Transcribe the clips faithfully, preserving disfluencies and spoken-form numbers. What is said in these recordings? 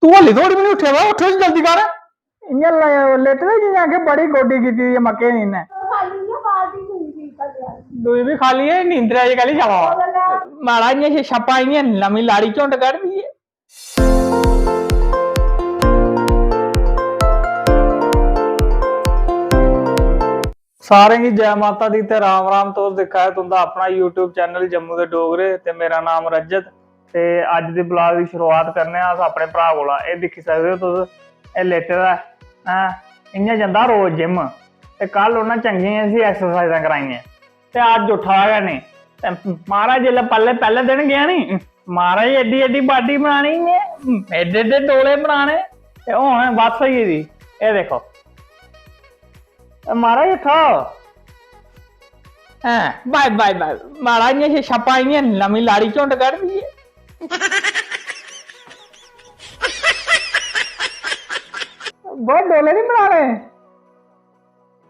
तू हल्ली धोड़ी बी निं उट्ठेआ वा, उट्ठ जल्दी कर। इ'यां ल-, लेटे दे जि'यां आखै बड़ी गोड्डी कीती दी ऐ मक्कें दी इ'न्नै। खाल्ली ऐ बाल्टी, दूई बी खाल्ली ऐ। दूई बी खाल्ली ऐ, नींदरै च कैह्ली चला दा? माड़ा इ'यां छप्पा इ'यां नमीं लाड़ी झुंड कड्ढदी ऐ। सारें गी जै माता दी ते राम राम। तुस दिक्खा दे तुं'दा अपना YouTube चैनल जम्मू दे डोगरे ते मेरा नाम रजत। ते अज्ज दे ब्लॉग दी शुरुआत करने आं अस अपने भ्राऽ कोला। एह् दिक्खी सकदे ओ तुस, एह् लेटे दा ऐ, हैं? इ'यां जंदा रोज जिम, ते कल उ'न्नै चंगियां इसी एक्सरसाइजां कराइयां, ते अज्ज उट्ठा दा गै नेईं। ते महाराज जिसलै पैह्ले, पैह्ले दिन गेआ नी, महाराज एड्डी एड्डी बाडी बनानी में, एड्डे एड्डे डोले बनाने, ते हून बस होई गेदी। एह् देखो, ए, महाराज, उठो। हैं, बाय, बाय, बाय। माड़ा इ'यां छे छप्पा इ'यां नमीं लाड़ी झुंड कड्ढदी ऐ। बहुत डोले निं बनाने।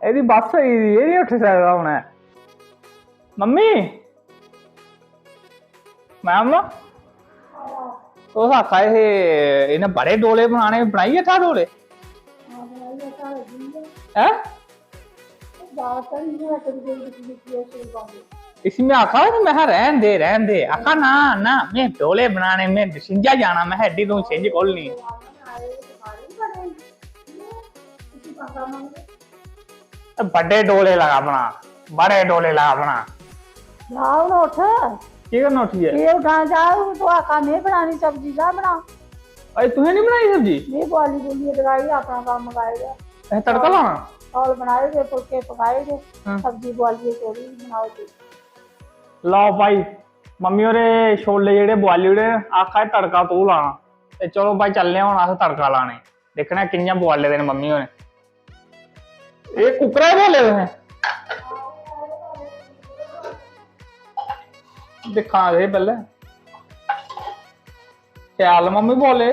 एह्दी बस होई गेदी, एह् निं उट्ठी सकदा हून। मम्मी, मैम, तुस आखा दे हे इ'नें बड़े डोले बनाने, बनाइयै था डोले? हैं? इसी में आखा दा, में हा, "रैह्न दे, रैह्न दे।" आखा, "ना, ना, में डोले बनाने, में छिंजा जाना।" में हा, "एड्डी तूं छिंज खोलनी।" बड्डे डोले लगा बना, बड़े डोले लगा बना। जा हून उठ। केह् करना उट्ठियै? केह् उठां जा, तूं आखा में बनानी सब्जी, जा बना। अरे तुसें निं बनाई सब्जी? में बोआली बोलियै टकाई, अपना कम्म मकाई ओड़ेआ। असें तड़का लाना? चौल बनाए दे, फुलके पकाए दे, हां। सब्जी बोआलियै चौल बनाओ जी। लाओ भाई, मम्मी होरें छोले जेह्ड़े बोआली ओड़े, आखा दे तड़का तूं लाना। ते चलो भाई चलने आं हून अस तड़का लाने, दिक्खने आं कि'यां बोआले दे न मम्मी होरें। एह् कुक्करा बोले तुसें? दिक्खा दे पैह्लें। शैल मम्मी बोले।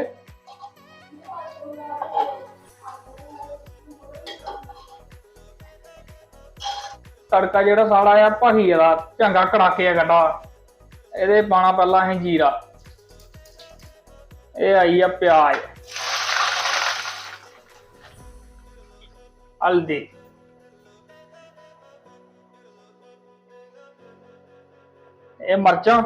तड़का जेह्ड़ा साढ़ा ऐ भखी गेदा, चंगा कड़ाके कड्ढा। एह्दे पाना पैह्लें असें जीरा। एह् आई गेआ प्याज, हल्दी, एह् मर्चां,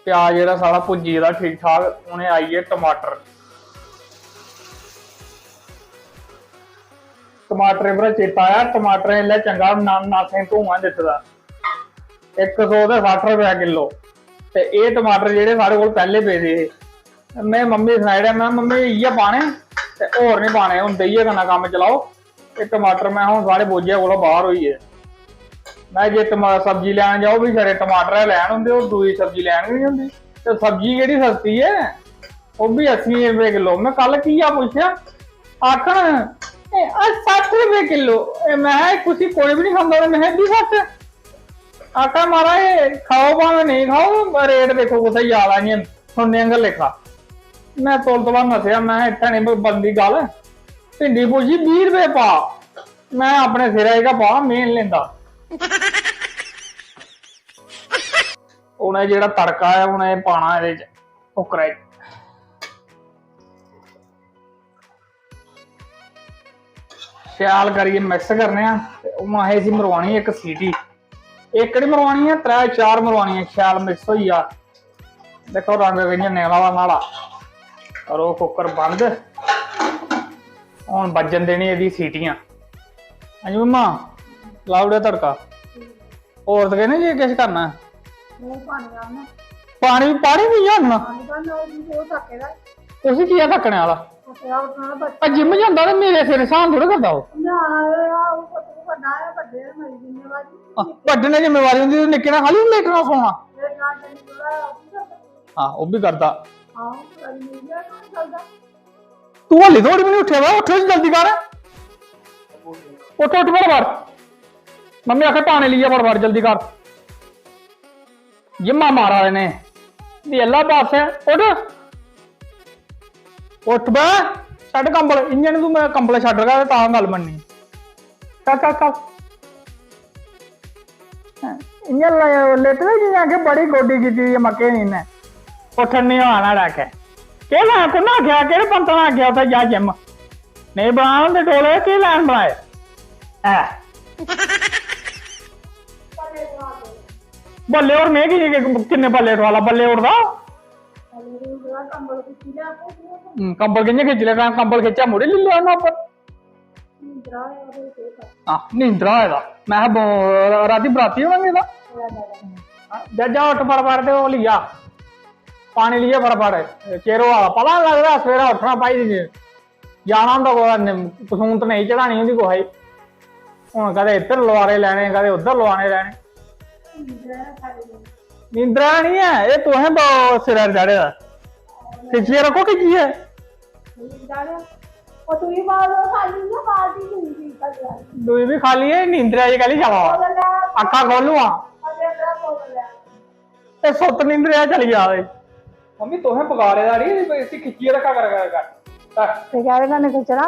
प्याज जेह्ड़ा साढ़ा भुज्जी गेदा ठीक ठाक, हून एह् आई गे टमाटर। टमाटरें पर चेता आया, टमाटरें इसलै चंगा ना-, नासें धुआं दित्ते दा। इक सौ ते सट्ठ रपेआ किलो। ते एह् टमाटर जेह्ड़े साढ़े कोल पैह्ले पेदे हे, में मम्मी गी सनाई ओड़ेआ, में, "मम्मी, इ'यै पाने ते होर निं पाने, हून ते इ'यै कन्नै कम्म चलाओ।" ते टमाटर, में, हून साढ़े बोझै कोला बाह्र होई गे। में, जे टमा-, सब्जी लैन जाओ, फ्ही छड़े टमाटर गै लैन होंदे, होर दूई सब्जी लैन गै निं होंदी। ते सब्जी केह्ड़ी सस्ती ऐ, ओह् बी अस्सियें रपेऽ किलो। में कल घिया पुच्छेआ, आखन, "ए, अज्ज सट्ठ रपेऽ किलो।" ए, में, "एह् कुसी कोई बी निं खंदा।" ते में, "एह् बी सट्ठ?" आखा, "महाराज, खाओ भामें नेईं खाओ, रेट दिक्खो कुत्थै जा दा, इ'यां सुन्ने आंह्गर लेखा।" में तौल तौला नस्सेआ, में, "इत्थै निं ब-, बनदी गल्ल।" भिंडी पुज्जी बीह् रपेऽ पा, में अपने सिरै च गै पा, में निं लैंदा। हून एह् जेह्ड़ा तड़का ऐ, हून एह् पाना एह्दे च, कुक्करै च। शैल करियै मिक्स करने आं ते हून असें इसी मरवानी इक सीटी। इक निं मरवानी ऐ, त्रै चार मरवानियां, शैल मिक्स होई जा। दिक्खो रंग कि'यां निकला दा न्हाड़ा। करो कुक्कर बंद। हून बज्जन देनी एह्दी सीटियां। हां जी मम्मा, लाई ओड़ेआ तड़का। होर ते किश निं जे किश करना ऐ? पानी, पानी बी इ'यां आह्नना? उसी कि'यां तक्कने आह्ला? आ, जिम जंदा ते मेरे सिर स्हान थोह्ड़े करदा ओह्। आं, बड्डे ने जिम्मेवारी होंदी, निक्के ने खाली लेटना सौना। हां, ओह् बी करदा। तू हल्ली धोड़ी बी निं उट्ठेआ वा, उट्ठ जल्दी कर। उट्ठ, उट्ठ बड़ बड़। मम्मी आखे पानी लेइयै बड़ बड़ जल्दी कर। जिम्मा मारा दे ने। वेला बस ऐ, उठ। उठ बे, छड्ड कंबल, इ'यां निं तूं मेरा कंबल छड्डगा ते तां गल्ल बननी। चल, चल, चल। इ'यां ल-, लेटे दे जि'यां आखै बड़ी गोड्डी कीती दी ऐ मक्कें दी इ'न्नै। उट्ठन निं होआ नुहाड़े आखै। केह् लै, कु'न्नै आखेआ, केह्ड़े पंतै ने आखेआ उत्थै जा जिम? नेईं बनान होंदे टोले, केह् लैन बनाए? ऐ। बल्ले होर में की, किन्ने बल्ले ठुआला, बल्ले उड़दा? हम्म, कंबल कि'यां खिच्ची लेआ? कंबल खिच्चेआ, मुड़ी लेई लेआ उ'न्नै उप्पर। हां, नींदरा आए दा। में आखेआ, ब-, रातीं बराती होना गेदा। जा, जा, उट्ठ फटाफट ते ओह् लेई आ। पानी लेइयै फटाफट। चिर होआ दा, पता निं लगदा, सवेरै उट्ठना भाई, जाना होंदा कुतै, न-, कसूंत नेईं चढ़ानी होंदी कुसै गी। हून कदें इद्धर लोआरे लैने, कदें उद्धर लोआने लैने। नींदरा निं ऐ, एह् तुसें ब-, सिरै पर चाढ़े दा। खिच्चियै रक्खो, खिच्चियै। दूई बी खाल्ली ऐ, नींदरै च कैह्ली चला दा? अक्खां खोह्ल्लो हां। एह् सुत्त नींदरै च चली जा दे। मम्मी, तुसें बगाड़े दा निं, इसी खिच्चियै रक्खा कर, कर, कर। ते कैह्दे कन्नै खिच्चना?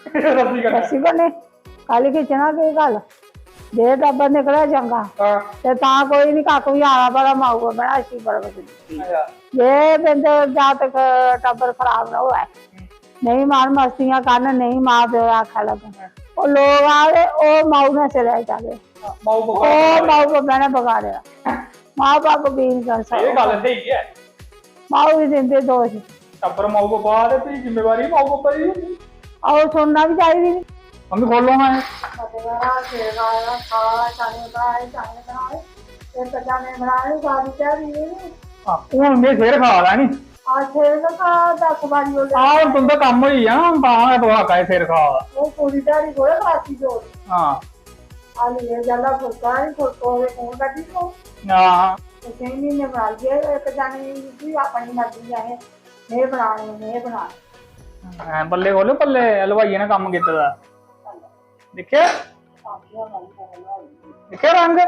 रस्सी कन्नै। रस्सी कन्नै। कैह्ली खिच्चना, केह् गल्ल? जे टब्बर निकलै चंगा, हां। ते तां कोई निं, कक्ख बी आना, भला माऊ बब्बै ने अच्छी परवरिश दित्ती। अच्छा। जे बिंद जातक टब्बर खराब ना होऐ, नेईं मन मस्तियां करन, नेईं मां प्यो आखै लग्गन। ओह् लोक आखदे, ओह् माऊ ने सिरै च चाढ़े। माऊ बब्बै ने ओह् माऊ बब्बै ने बगाड़े दा। मां बब्ब की निं करी सकदे? एह् गल्ल स्हेई ऐ। माऊ गी दिंदे दोश। टब्बर माऊ बब्बै दा ते फ्ही जिम्मेवारी माऊ बब्बै दी होंदी। आहो, सुनना बी चाहिदी। मम्मी खोलो हां एह्। मते बड़ा सिर खाए दा, खा, चने बनाए, चने बनाए। ते कन्नै बनाए सारी ध्याड़ी। हां, हून में सिर खा दा नी। हां, सिर गै खा, दस बारी ओल्लै हां, हून तुं'दा कम्म होई गेआ ना, हून तां गै तुस आखा दे सिर खा दा। ओह् पूरी ध्याड़ी थोह्ड़े खलासी जोर। हां। हां, लेइयै जैल्ला फुलका नी, फुलका ओह्दे कौन कड्ढी देग? हां। ते छे म्हीने बनाइयै इक जने गी अपनी मर्जी ऐ, में बनाने, में बनाने। हां, बल्ले खोलो, बल्ले हलवाइये ने कम्म कीते दा। दिक्खेआ? दिक्खेआ रंग?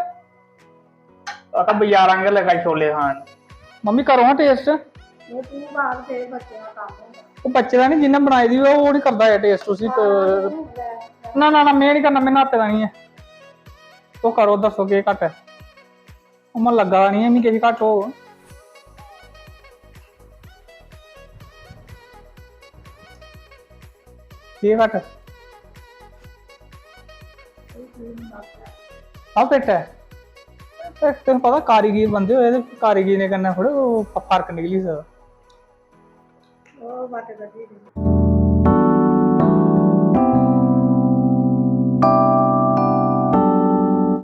आखा बजारां गै लगा छोले खान। मम्मी, करो हां taste। ये तू बाहर तेरे बच्चे दा कम्म होंदा। ओह् बच्चे दा निं, जिन्नै बनाई दी होऐ, ओह् निं करदा ऐ taste उसी। हां, तू लै, लै। ना, ना, ना, में निं करना, में न्हाते दा निं ऐ। तुस करो, दस्सो केह् घट्ट ऐ। उ'आं लग्गा दा निं ऐ, मिगी किश घट्ट होग। केह् घट्ट? सब फिट ऐ। ते तैनूं पता, कारीगर बंदे होए ते कारीगरें कन्नै थोह्ड़े ओह् फ-, फर्क निकली सकदा। ओह् बट्ट कड्ढी ओड़ी।